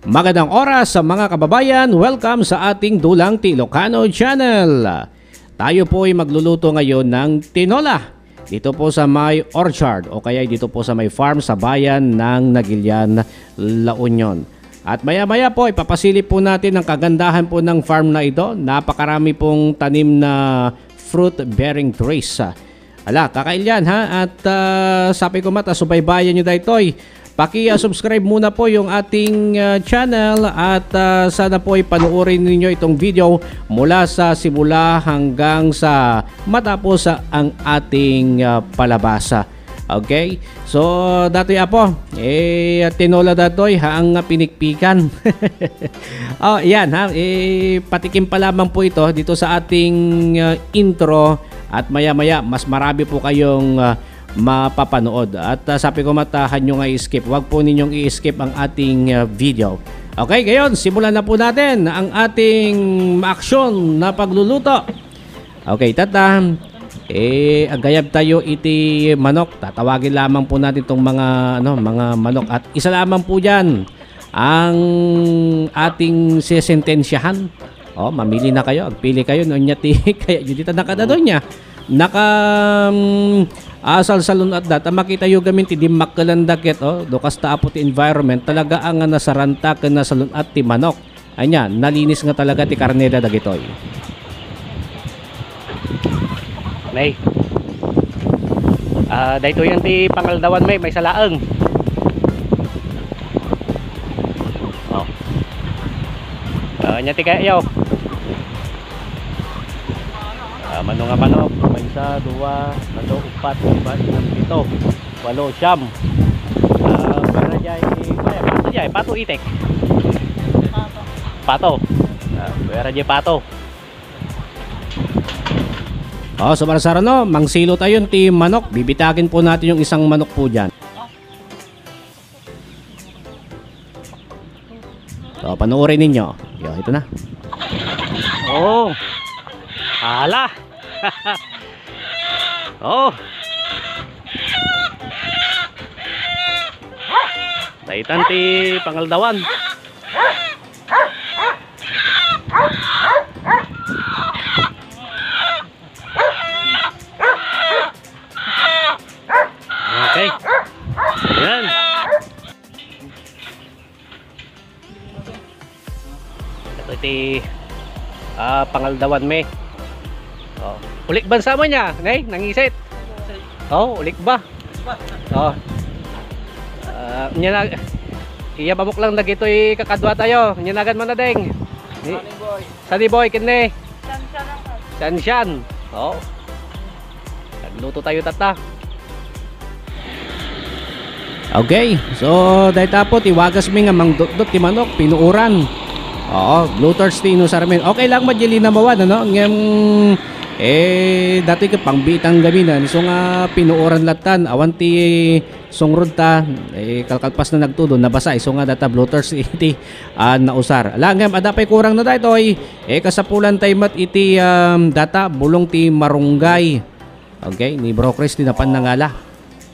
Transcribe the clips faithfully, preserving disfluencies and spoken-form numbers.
Magandang oras sa mga kababayan. Welcome sa ating Dulang ti Ilocano Channel. Tayo po ay magluluto ngayon ng tinola dito po sa may orchard o kaya dito po sa may farm sa bayan ng Nagilian, La Union. At maya-maya po, ipapasilip po natin ang kagandahan po ng farm na ito. Napakarami pong tanim na fruit-bearing trees. Ala, kakailian ha, at ah, sabi ko mata, subaybayan nyo daytoy. Paki-subscribe muna po yung ating ah, channel at ah, sana po ay panuorin ninyo itong video mula sa simula hanggang sa matapos ah, ang ating ah, palabasa. Okay? So, datoy apo, eh, tinola datoy, ha, ang pinikpikan. Oh, yan ha, eh, patikim pa lamang po ito dito sa ating ah, intro at maya-maya mas marami po kayong ah, mapapanood. At ah, sabi ko mata, hanyo nga i-skip. Huwag po ninyong i-skip ang ating ah, video. Okay, ngayon, simulan na po natin ang ating maaksyon na pagluluto. Okay, tata. Eh, agayab tayo iti manok. Tatawagin lamang po natin itong mga, ano, mga manok. At isa lamang po dyan ang ating sesentensyahan. Oh, mamili na kayo. Agpili kayo. No, niya ti, kaya yun dita nakadado niya. Naka, mm, asal salon at data. Makita yo gamin ti dimmakkelan daket. Oh, do kasta apo ti environment. Talaga ang nasaranta ken nasalon at ti manok. Anya, nalinis nga talaga ti karneda dagitoy. Nay. Ah, daytoy yan ti pangaldawan, may, may salaeng. Oh. Ah, anya ti kaya yaw. Ah, mano nga manok, maysa, dua, tatlo, upat, lima, enam, pito. Walo, siyam. Ah, pwera jay, pwera, pato jay, pato itek. Pato. Ah, pwera jay pato. Oh, so para sa ano, mangsilo tayo ti manok. Bibitakin po natin yung isang manok po dyan. So, panoorin ninyo. Yo, ito na. Oh. Hala. Oh. Daytan ti pangaldawan. Okay. Yan. Ito ti, ah, pangaldawan mi. Oh. Ulik bansa mo niya, nay, nangisit. Oh, ulik ba? Oh. Ah, niya na, iya pamuklang dagitoy kakadua tayo. Niya nagan man na, deng. Ni, Sunny Boy, kini. Shan, shan. Oh. Nagluto tayo, tata. Okay. So, dayta po, ti wagas mi nga mangdutdot ti manok, pinuuran. Oo, bloaters ti inusar mi. Okay lang, madya linamawan, ano? Ngem, eh, datoy ket pangbiitang gamin, ah. So nga, pinuuran latan. Awan ti sungrod ta, eh, kalkalpas na nagtudon, nabasa, isu nga data bloaters iti, ah, nausar. Ala, ngem, adda pay kurang na daytoy, eh, kasapulan tay met iti, um, data, bulong ti marunggay. Okay, ni Bro Chris, ti napan nangala.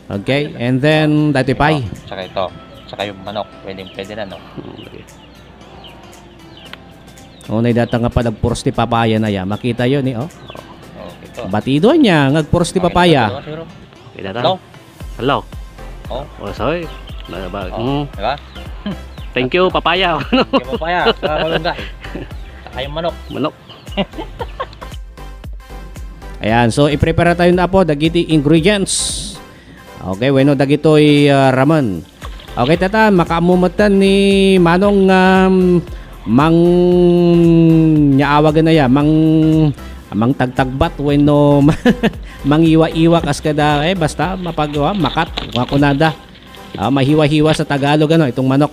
Okay, and then, dati pay. Ito, tsaka ito. Tsaka yung manok, pwedeng pwede na, no? Unay data nga panagpuros ti papaya na ya. Makita yo ni, oh. Oh, ito. Batido niya, nga agpuros ti papaya. Ito, siguro. Kita ta. Hello? Hello? Oh. Oh, sorry. Ba, ba, Oh, mm. Di ba? Thank you, papaya. Thank you, papaya. Saka malunggay. Saka yung manok. Manok. Ayan, so i-prepare tayo na po dagiti ingredients. Okay, wenno dagitoy, ah, ramen. Okay, tata, makaammo metten ni Manong, um, mang-, nyaawagan na ya, mang-, mangtagtagbat wenno mangiwa-iwa kas kada, eh, basta mapagawa, makat, makunada. Ah, mahiwa-hiwa sa Tagalog, ano, itong manok.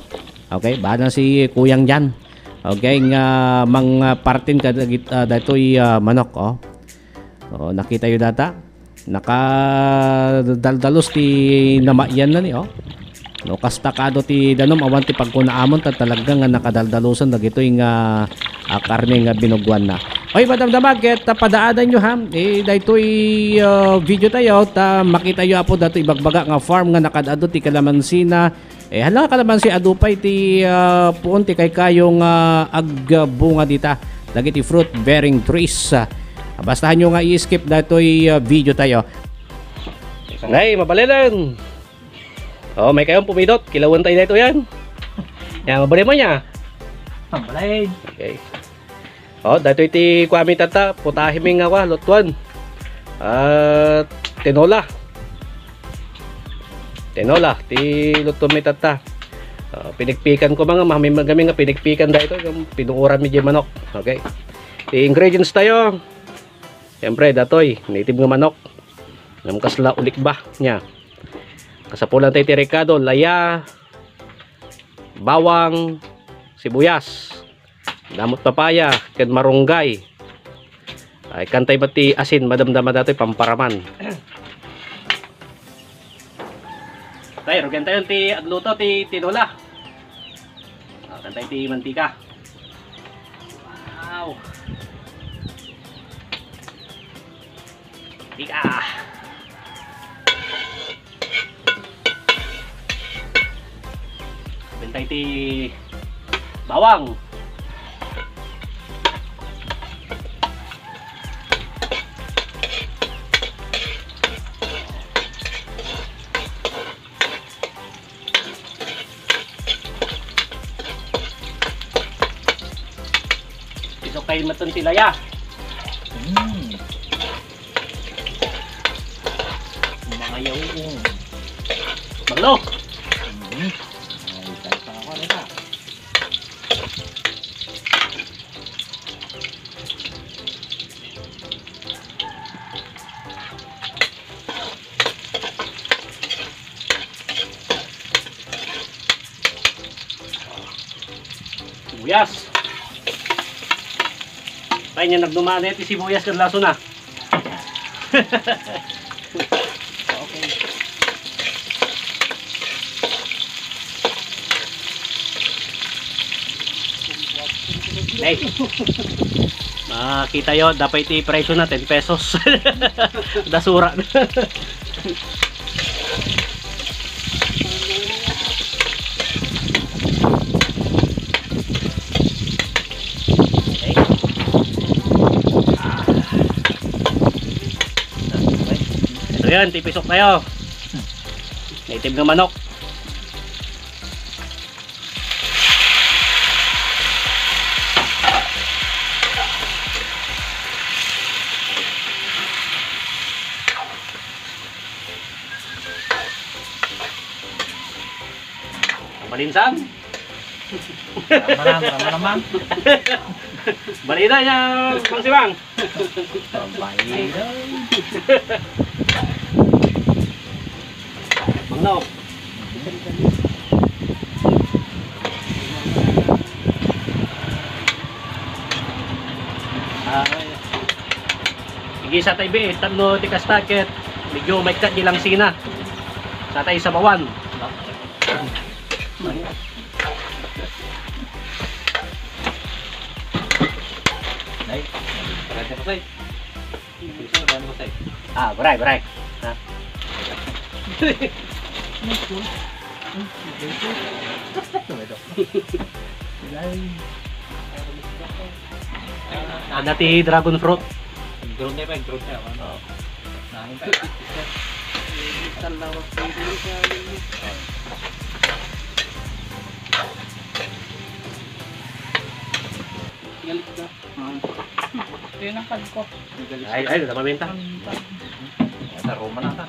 Okay, bana si Kuyang Jan. Okay, nga mang, ah, partin kadagit, ah, daytoy, ah, manok, oh. Oh, nakita yo data? Nakadaldalos ti namayan na ni, oh. No, kasta kado ti danom, awan ti pagkunaamon, ta talaga nga nakadaldalusan dagitoy nga, ah, karne nga binugwan na. Oy, madamdama, ket ta padaadanyo, ha. Eh, daytoy, ah, video tayo, ta makitayo, apo, daytoy ibagbaga nga farm nga nakaad-adu ti kalamansina. Eh, hala, kalamansi, adu pay ti, ah, puon ti kaykayo nga agbunga dita. Dagiti fruit bearing trees. Ah, bastahanyo nga i-skip daytoy, ah, video tayo. Nay, mabalinen. Oh, may kayon pumidot. Kilawan tayo daytoy yan. Yan, mabalin mo niya. Mabalin. Okay. Oh, daytoy ti kuami tatta, putahe mi nga kua, lutuan. Ah, tinola. Tinola, ti lutuan mi tatta. Ah, pinigpikan ko mga, mami, magami nga pinigpikan daytoy, yung pinuuran mi di manok. Okay. Ti ingredients tayo. Siyempre, daytoy, native nga manok. Ngem kasla ulikba niya. Kasapulan tayo ti rekado, laya, bawang, sibuyas, damot papaya, ken marunggay. Ay, kantay ba ti asin, madamdama datoy pamparaman. Tay, rugian tayo ti agluto ti tinola. Ah, kantay ti mantika. Wow. Tika. Bentay ti bawang. Isu kay matan ti laya. Mm. Mga yaong. Baglo. Mm. Ay, tayo pa ako, ano pa? Sibuyas. Ay, niya nagdumaan na iti sibuyas ken lasona. Okay. Nay. Makita yo, dapat iti presyo na, ten pesos. Dasura. Okay. Ah. Okay. Ito yan, tipisok tayo. Native nga manok. Ang balinsan? Marama, marama naman. Balita niya, Bang Sibang. Balita. Banglaw. Ah, igisa tayo bi, tapno ti kasta ket medyo maikkat di langsina. Sa tayo sabawan. Nay, grabe pa, Tay. Gusto ka ba, Tay? Ah, baray, baray. Ha? Ano dati dragon fruit? Drone na ba? Drone na, ano? Oo. Nahin tayo. Talawas ng drone sa Galit ka. Yun ang kagko. Ay, ay, wala paminta. Sa Roma na ta.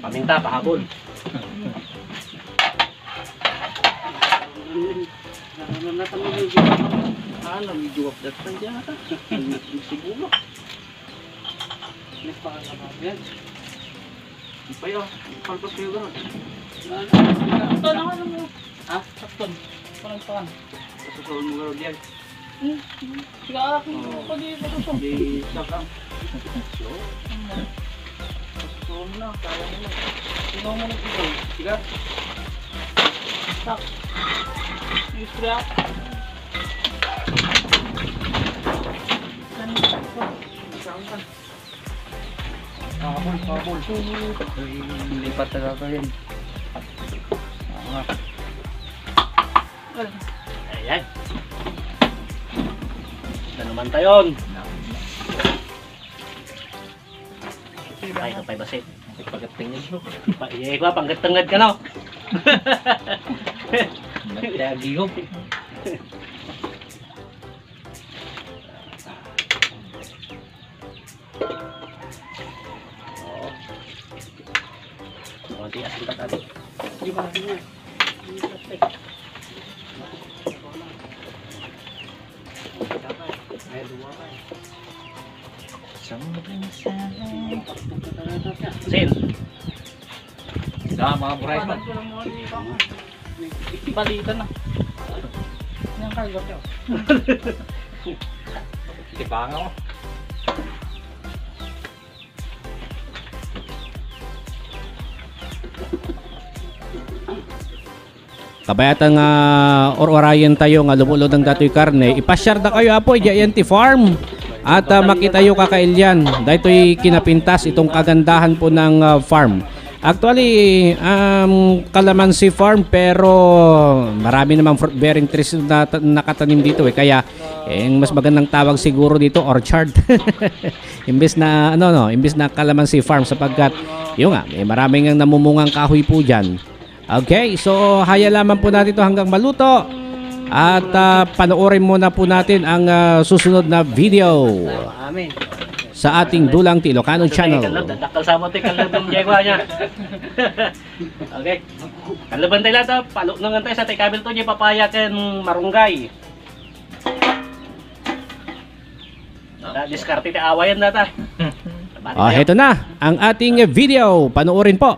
Paminta, pahabol. Ano na kami medyo, ah, nag-joke that time yata. Siguro. Nagpakalaman yan. Ipayo, palpas kayo gano'n. Ano? Ito na, ano mo? Ha? Sakton. Parang pangan. Pasusuon mo gano'n yan. Hmm. Sige, akin mo pa di pasusuon. Di, sakang. So, pasusuon na, kaya mo na. Sino mo nag-ikaw? Sige. Sak. Isra. Habol, habol. Lipat na natin. Ah. Ayan. Ito naman tayo. Ay, ito pa'y basit. Pagkatenged mo. Pa, iya ko, panggatenged ka, no? Nagtagi ko. Oo. Konti asin pa tayo. Di ba? Ay, dua pa eh. Something inside. Sin. Da, mga buray mo. Balita na. Yang karga ka. Di ba nga? Kabayatan nga or-orayen tayo nga lumulod ang datoy karne, ipasiar da kayo, Apo, idiay Anti Farm. At, ah, makita yo kakailian, daytoy kinapintas itong kagandahan po ng, ah, farm. Actually, um, calamansi farm, pero marami namang fr-, bearing trees na ta-, nakatanim dito eh. Kaya, eh, ang mas magandang tawag siguro dito, orchard. Imbes na, ano, no, imbes na calamansi farm sapagkat, yun nga, eh, maraming ang namumungang kahoy po dyan. Okay, so haya lamang po natin ito hanggang maluto. At, ah, panoorin muna po natin ang, ah, susunod na video Amen. Sa ating Dulang ti Ilocano Channel. Dakal sa mo, ti kalabang niya, kuha niya. Okay. Kalaban tayo lahat, ha? Paluknangan tayo sa ti kabil to, niya papaya ken marunggay. Ah, diskarte ti awayan data. Oh, heto na ang ating video. Panoorin po.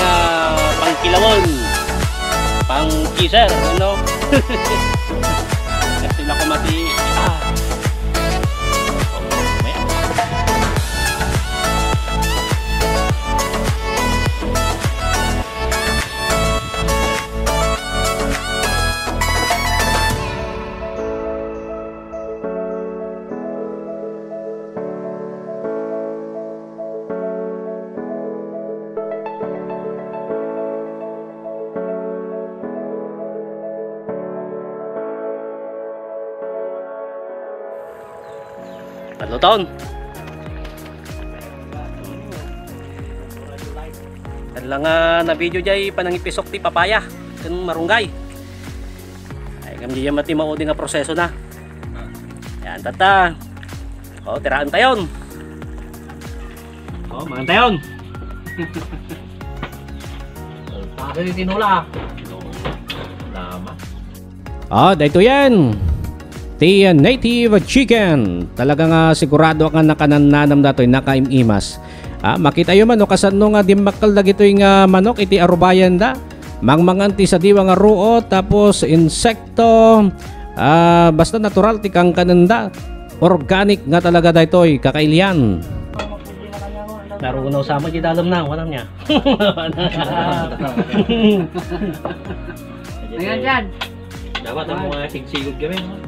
Ah, pangkilawan. Pang-kisser, ano? Kasi naku mati. Ah. Ano taon? Yan lang nga na-video jay panangipisok ti papaya ken marunggay. Ay, ngem diay met ti maudi nga proseso na. Yan, tatta. O, tiraen tayon. O, mangan tayon. Pagay tinula. Lama. Ah, daytoy yan. Ti, uh, native chicken. Talaga nga sigurado nga nakanannanam datoy, nakaim-imas. Ah, makitayo man no kasano nga dimmakkel dagitoy nga manok iti arubayan da. Mangmangan ti sadiwa nga ruot, tapos insekto. Ah, basta natural ti kankanenda. Organic nga talaga daytoy, kakailian. Narunaw sa amin, di dalem na, wala niya. Ayan dyan. Dapat ang mga sigsigod kami, no?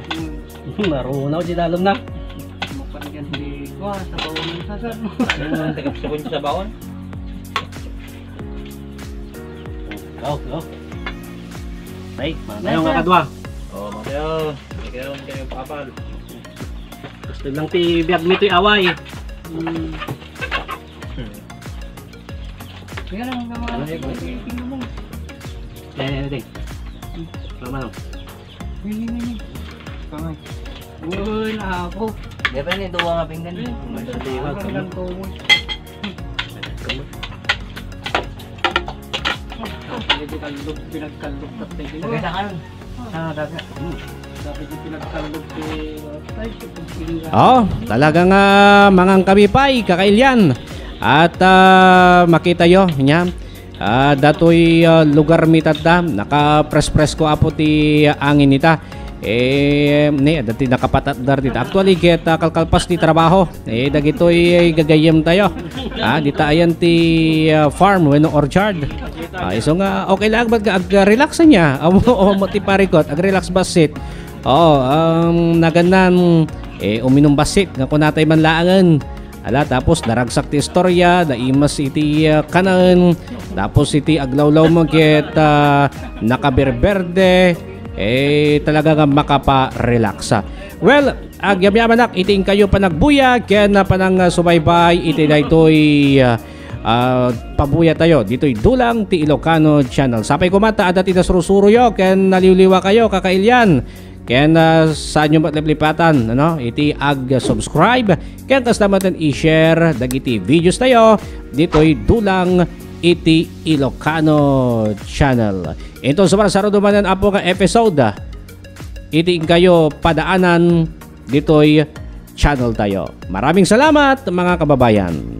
Hmm. Narunaw, di dalem na. Mapanigyan di kuha, sa bawang ng sasar mo. Ano ang tagapsukon sa bawang? Go, go. Ay, mangan tayo nga kadwa. O, mangan tayo. Mangan tayo, kayo, papal. Gusto lang ti biag mi to'y away. Hmm. Kaya lang ang mga Ano yun? Tingnan mo. Yan, yan, yan. Tama lang. Hindi, hindi, hindi. Kamay. Uy, nako. Di ba ni duwa nga pinggan? Ay, sa tiwa, Ang kamay. Lang ko mo. Medyo kaldog, pinagkaldog ka tayo. Taga saan? Ah, daga. Sabi di pinagkaldog ti, ay, Oh, talaga nga mangan kami pay, kakailian. At, ah, makita yo, nya. Ah, datoy, ah, lugar mi tatta, nakaprespresko apo ti angin ita. Eh, ni, dati nakapatatdar dita. Actually, ket, ah, kalkalpas ti trabaho. Eh, dagitoy, eh, gagayyem tayo. Ah, dita ayan ti, ah, farm wenno orchard. Ah, isu nga, okay lang, ba't ag-relax niya? Amo, amo ti parikot, ag-relax bassit. Oo, um, nagannan, eh, uminum bassit, nga kunatay man laangen. Ala, tapos naragsak ti istorya, naimas iti, ah, kanaen, tapos iti aglawlaw mo ket, ah, nakaberberde, eh, talaga nga makapa-relax. Well, agyamyamanak iti inkayo panagbuya ken panangsubaybay iti daytoy, ah, ah, pabuya tayo ditoy Dulang ti Ilocano Channel. Sapay koma ta adda ti nasursuro yo ken naliwliwa kayo, kakailian. Ken, ah, saanyo met liplipatan, ano, iti ag-subscribe. Ken kasta met i-share dagiti videos tayo ditoy Dulang iti Ilocano Channel. Inton sumarsarudo manen, apo, nga episode, iti inkayo padaanan ditoy channel tayo. Maraming salamat, mga kababayan.